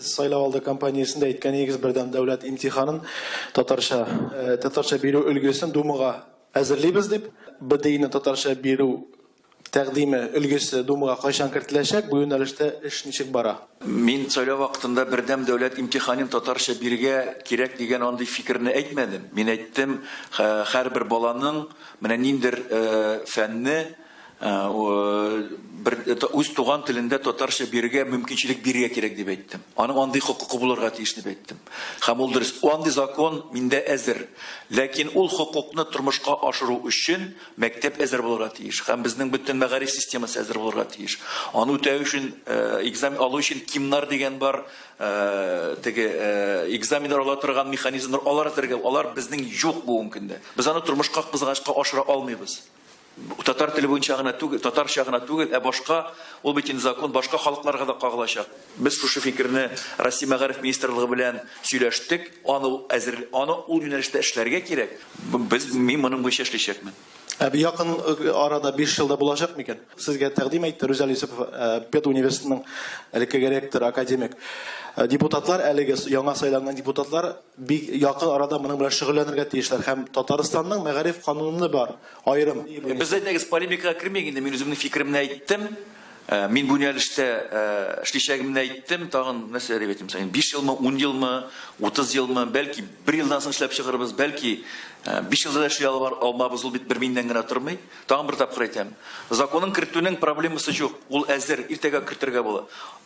Сайлау алды кампаниясендә әйткән идегез, бердәм дәүләт имтиханын татарча, татарча бирү өлгесен Думага әзерлибез дип. БДИны татарча бирү тәкъдиме, өлгесе Думага кайчан кертеләчәк, бу юнәлештә эш ничек бара? Мин сайлау вакытында бердәм дәүләт имтиханын татарча бирергә кирәк дигән андый фикерне әйтмәдем. Мин әйттем, һәрбер баланың менә ниндер фәнне бер үз туган телендә татарча бирергә мөмкинчелек бирергә кирәк дип әйттем. Аның андый хокукы булырга тиеш дип әйттем. Һәм ул дөрес. Андый закон миндә әзер. Ләкин ул хокукны тормышка ашыру өчен мәктәп әзер булырга тиеш һәм безнең бөтен мәгариф системасы әзер булырга тиеш. Аны үтәү өчен, экзамен алу өчен КИМнар дигән бар, теге экзаменнар ала торган механизмнар, алар әзергә, алар безнең юк бүгенге көндә. Без аны тормышка кызганычка ашыра алмыйбыз. Татар теле буенча гына түгел, татарча гына түгел, ә башка, ул бит инде закон башка халыкларга да кагылачак. Без шушы фикерне Россия мәгариф министрлыгы белән сөйләштек, аны әзер, аны ул юнәлештә эшләргә кирәк. Без, мин моның буенча эшләячәкмен. Ә якын арада 5 елда булачак микән? Сезгә тәкъдим әйтте Рүзәл Юсупов, педуниверситетның элеккеге ректоры, академик. Депутатлар, әлеге яңа сайланган депутатлар бик якын арада моның белән шөгыльләнергә тиешләр һәм Татарстанның мәгариф кануны бар, аерым. Без әйдәгез полемикага кермик инде, мин үземнең фикеремне әйттем. Мин бу юнәлештә эшләячәгемне әйттем, тагын нәрсә дип әйтим соң, 5 елмы, 10 елмы, 30 елмы, бәлки бер елдан соң эшләп чыгарбыз, бәлки 5 елда да эшли алмабыз, ул бит бер миннән генә тормый. Тагын бер тапкыр әйтәм, законын кертүнең проблемасы юк, ул әзер, иртәгә кертергә була.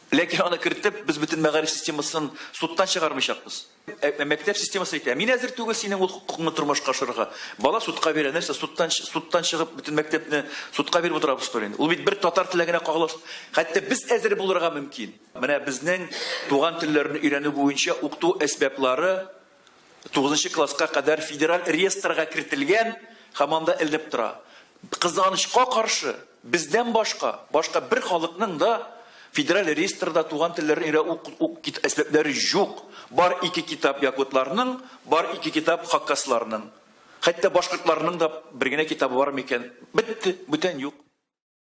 Ләкин аны кертеп, без бөтен мәгариф системасын судтан чыгармыйчакбыз. Ә мәктәп системасы әйтә, мин әзер түгел синең ул хокукыңны тормышка ашырырга. Бала судка бирә, нәрсә, судтан, судтан чыгып, бөтен мәктәпне судка биреп утырабыз, что ли инде? Ул бит бер татар теле генә кагыла. Хәтта без әзер булырга мөмкин. Менә безнең туган телләрне өйрәнү буенча укыту әсбаплары 9 класска кадәр федераль реестрга кертелгән һәм анда эленеп тора. Кызганычка каршы, бездән башка, башка бер халыкның да федераль реестрда туган телләрен өйрәнү әсбаплары юк. Бар ике китап якутларның, бар ике китап хакасларның. Хәтта башкортларның да бер генә китабы бар микән? Бетте, бүтән юк.